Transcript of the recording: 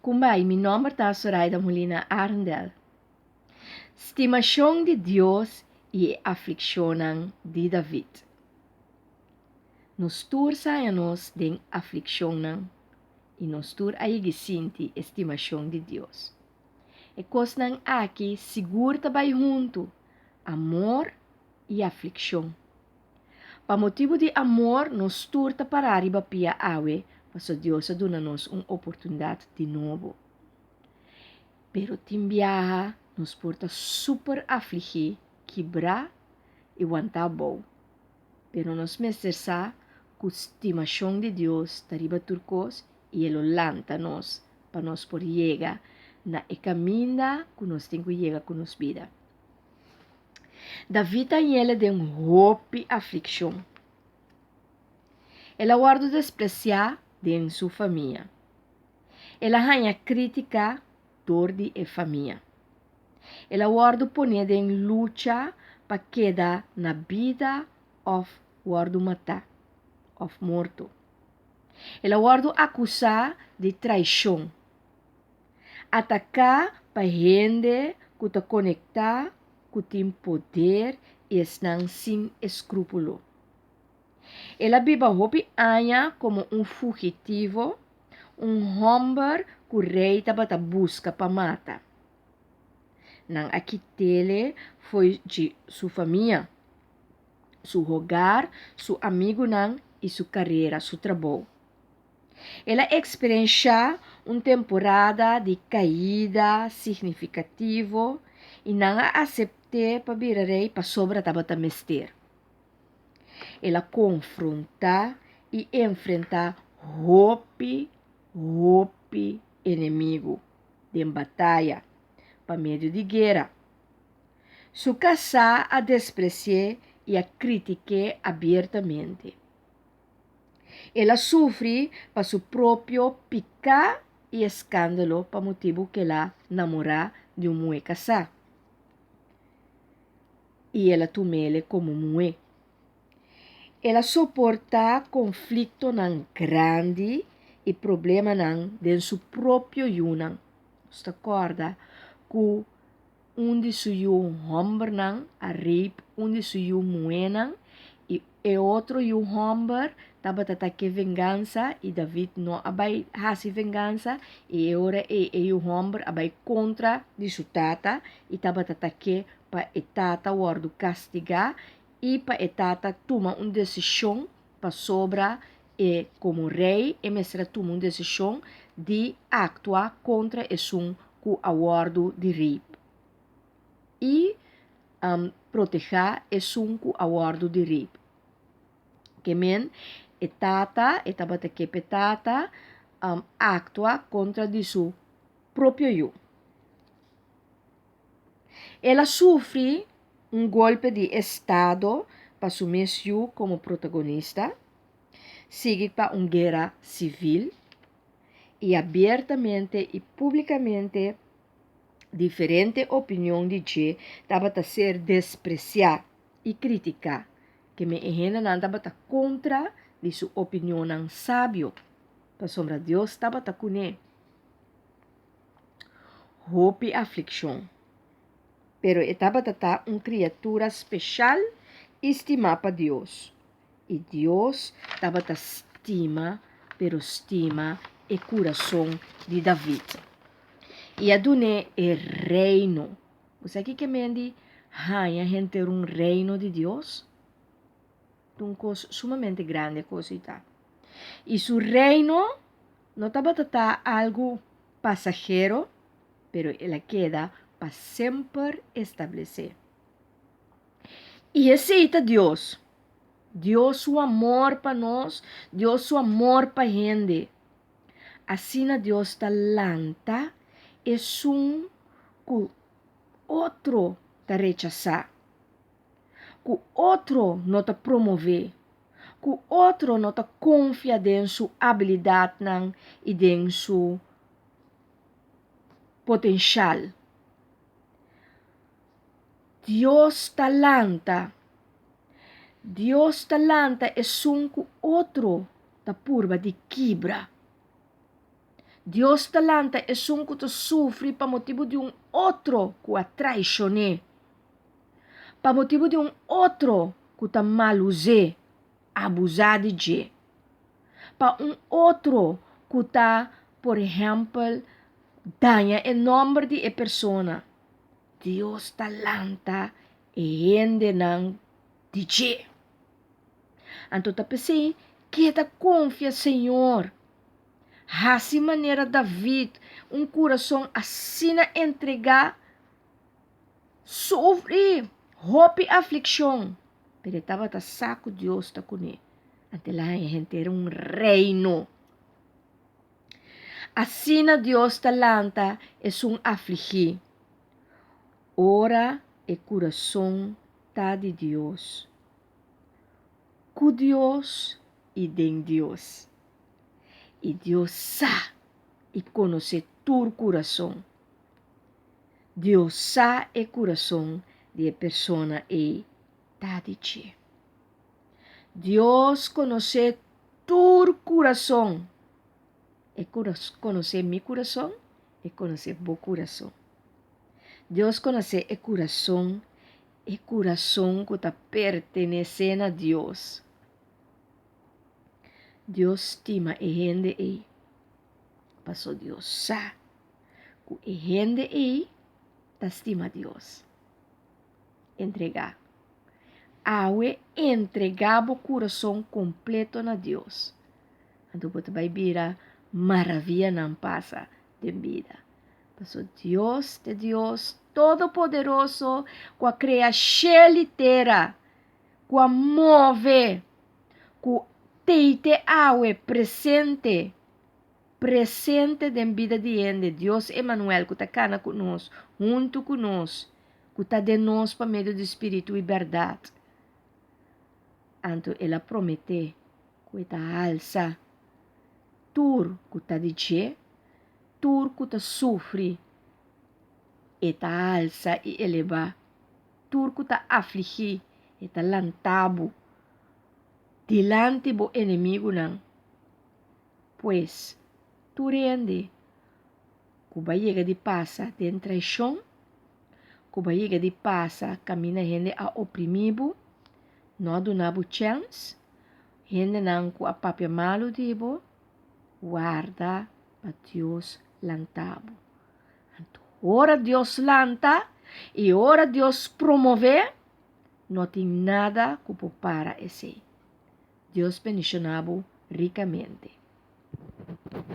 Kumbai, mi nòmber ta Soraida Molina Arendel. Stimashon di Dios i e aflikshonnan di David. Nos tur sa haña nos den aflikshonnan i nos tur a yegi sinti e stimashon di Dios. E kosnan aki sigur ta bai huntu, amor i aflikshon. Pa motibu di amor nos tur ta pará riba pia awe paso Dios a duna nos un oportunidat di nobo. Pero tin biaha nos por ta super afligí, kibrá i wantá abou. Pero nos mester sa ku stimashon di Dios ta riba tur kos i e lo lanta nos pa nos por yega na e kaminda ku nos tin ku yega ku nos bida. David a yele den hopi aflikshon. El a wòrdu despresiá den su famia. El a haña krítika dor di e famia. El a wòrdu poné den lucha pa keda na bida òf wòrdu matá òf morto. El a wòrdu akusá di traishon. Ataká pa hende ku ta konektá ku tin poder i esnan sin eskrúpulo. El a biba hopi aña komo un fugitivo, un hòmber ku rei tabata buska pa mata. Nan a kit'ele fo'i dje su famia, su hogar, su amigunan i su karera, su trabou. El a eksperenshá un temporada di kaida signifikativo i nan a asept'é pa bira rei pasobra tabata mester. El a konfrontá i enfrentá hopi, hopi enemigu den bataya pa medio di guera. Su kasá a despresi'é i a kritik'é abiertamente. El a sufri pa su propio piká i eskándalo pa motibu ku el a namorá di un muhé kasá i el a tum'é komo muhé. El a soportá konfliktonan grandi i problemanan den su propio yunan. Nos ta kòrda ku un di su yu hòmbernan a rape un di su yu muhénan i e otro yu hòmber tabata ta ke vengansa i David no a bai hasi vengansa i e ora ei e yu hòmber a bai kontra di su tata i tabata ta ke pa e tata wòrdu kastigá i pa e tata tuma un desishon pasobra e komo rei e mester a tuma un desishon di aktua kontra esun ku a wòrdu di rape i protehá esun ku a wòrdu di rape. Ke men e tata e tabata ke p'e tata aktua kontra di su propio yu. El a sufri un golpe di estado pa su mes yu komo protagonista, sigui pa un guera sivil i abiertamente i públikamente diferente opinion di dje tabata ser despresiá i kritiká, keme e hendenan tabata kontra di su opinionnan sabio, pasobra Dios tabata kuné. Hopi aflikshon. Pero e tabata ta un kriatura speshal i stimá pa Dios. I Dios tabata stima, pero stima e kurason di David. I a dun'é e reino. Bo sa kiko men di haña henter un reino di Dios? Ta un kos sumamente grandi e kos ei ta. I su reino no tabata ta algu pasahero, pero el a keda pa semper establesé. I esei ta Dios. Dios su amor pa nos, Dios su amor pa hende. Asina Dios ta lanta esun ku otro ta rechasá, ku otro no ta promové, ku otro no ta konfia den su abilidatnan i den su potenshal. Dios ta lanta. Dios ta lanta esun ku otro ta purba di kibra. Dios ta lanta esun ku ta sufri pa motibu di un otro ku a traishon'é, pa motibu di un otro ku ta malus'é, abusá di dje, pa un otro ku ta, por ehèmpel, daña e nòmber di e persona. Dios ta lanta e hendenan di dje. Anto ta p'esei keda konfia Señor. Hasi manera David, un kurason asina entregá, sufri hopi aflikshon, pero e tabata sa ku Dios ta kuné. Anto el a haña henter un reino. Asina Dios ta lanta esun afligí, ora e kurason ta di Dios, ku Dios i den Dios. I Dios sa i konosé tur kurason. Dios sa e kurason di e persona ei ta di dje. Dios konosé tur kurason. E konosé mi kurason, e konosé bo kurason. Dios konosé e kurason, e kurason ku ta pertenesé na Dios. Dios stima e hende ei, paso Dios sa ku e hende ei ta stima Dios. Entregá. Awe entregá bo kurason kompleto na Dios. Anto bo ta bai bira maravianan pasa den bida. Paso Dios ta Dios Todopoderoso ku a krea shel i tera, ku a move, ku tei te awe presente, presente den bida di hende, Dios Emanuel ku ta kana ku nos, huntu ku nos, ku ta den nos pa medio di Spiritu i bèrdat. Anto el a prometé ku e ta halsa tur ku ta di dje, tur ku ta sufri, e ta halsa i elebá, tur ku ta afligí, e ta lantá bo dilanti bo enemigunan. Pues, tur hende ku bai yega di pasa den traishon, ku bai yega di pasa kaminda hende a oprimí bo, no a duna bo chèns, hendenan ku a papia malu di bo, warda pa Dios lanta bo. Anto ora Dios lanta i ora Dios promové, no tin nada ku por para esei. Dios bendishoná bo rikamente.